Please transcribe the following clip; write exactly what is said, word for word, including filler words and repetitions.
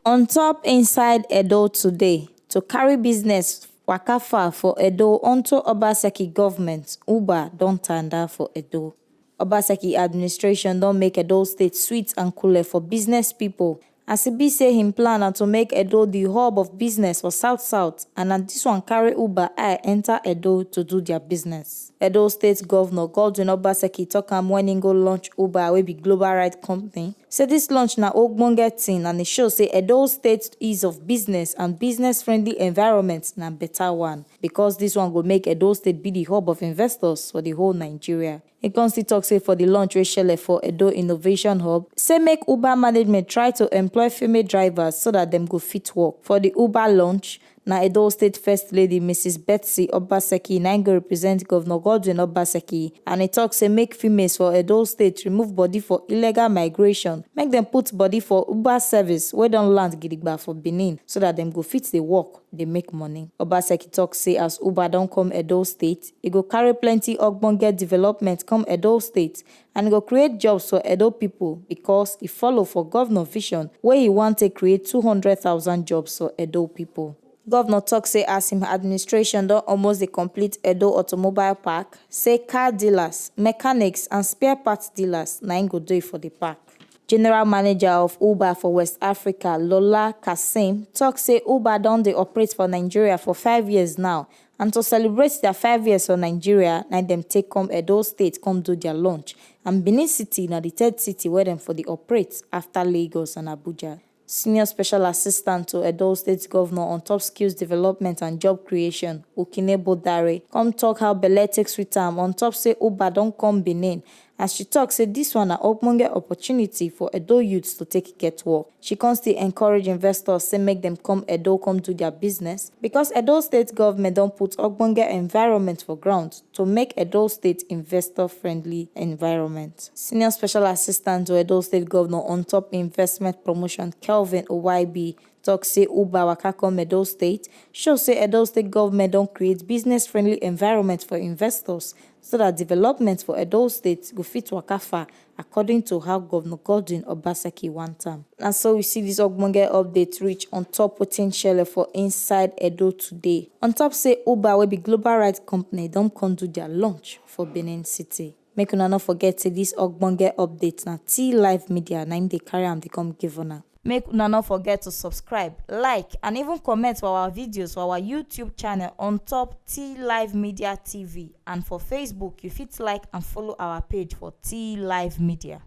On top inside Edo today, to carry business waka far for Edo unto Obaseki government, Uber don tanda for Edo. Obaseki administration don make Edo state sweet and cool for business people. As e be say him plan na to make Edo the hub of business for South South, and na this one carry Uber eye enter Edo to do their business. Edo State Governor Godwin Obaseki talk am when he go launch Uber, wey be global ride company. Say this launch na ogbonge thing, and e show say Edo State ease of business and business-friendly environment na better one, because this one go make Edo State be the hub of investors for the whole Nigeria. He come still talk say for the launch wey shele for Edo Innovation Hub, say make Uber management try to employ female drivers so that dem go fit work. For the Uber launch, na Edo State First Lady Missus Betsy Obaseki na im go represent Governor Godwin Obaseki, and he talk say make females for Edo State remove body for illegal migration, make dem put body for Uber service wey don land gidigba for Benin, so that dem go fit dey work, dey make money. Obaseki talk say as Uber don come Edo State, e go carry plenty ogbonge development come Edo State, and e go create jobs for Edo people, because e follow for governor vision wey he wan take create two hundred thousand jobs for Edo people. Governor talk say as him administration don almost dey complete Edo Automobile Park, say car dealers, mechanics and spare parts dealers na im go dey for the park. General manager of Uber for West Africa, Lola Kasim, talk say Uber don dey operate for Nigeria for five years now, and to celebrate their five years for Nigeria, na dem take come Edo State come do their launch, and Benin City na the third city where dem for dey operate after Lagos and Abuja. Senior Special Assistant to Edo State Governor on top skills development and job creation, Ukine Bodare, come talk how belle take sweet am on top say Uber don come Benin, as she talk say this one na ogbonge opportunity for Edo youths to take get work. She come still encourage investors say make dem come Edo come do their business, because Edo State government don put ogbonge environment for ground to make Edo State investor-friendly environment. Senior Special Assistant to Edo State Governor on top investment promotion, Kelvin Owaibi, talk say Uber waka come Edo State show say Edo State government don create business-friendly environment for investors, so that development for Edo State go fit waka far, according to how Governor Godwin Obaseki want am. Na so we see this ogbonge update reach on top wetin shele for inside Edo today. On top say Uber, wey be global ride company, don come do their launch for Benin City. Make una no forget say this ogbonge update na T Live Media na im dey carry am dey come give una. Make una no forget to subscribe, like, and even comment for our videos for our YouTube channel on top T Live Media T V, and for Facebook you fit like and follow our page for T Live Media.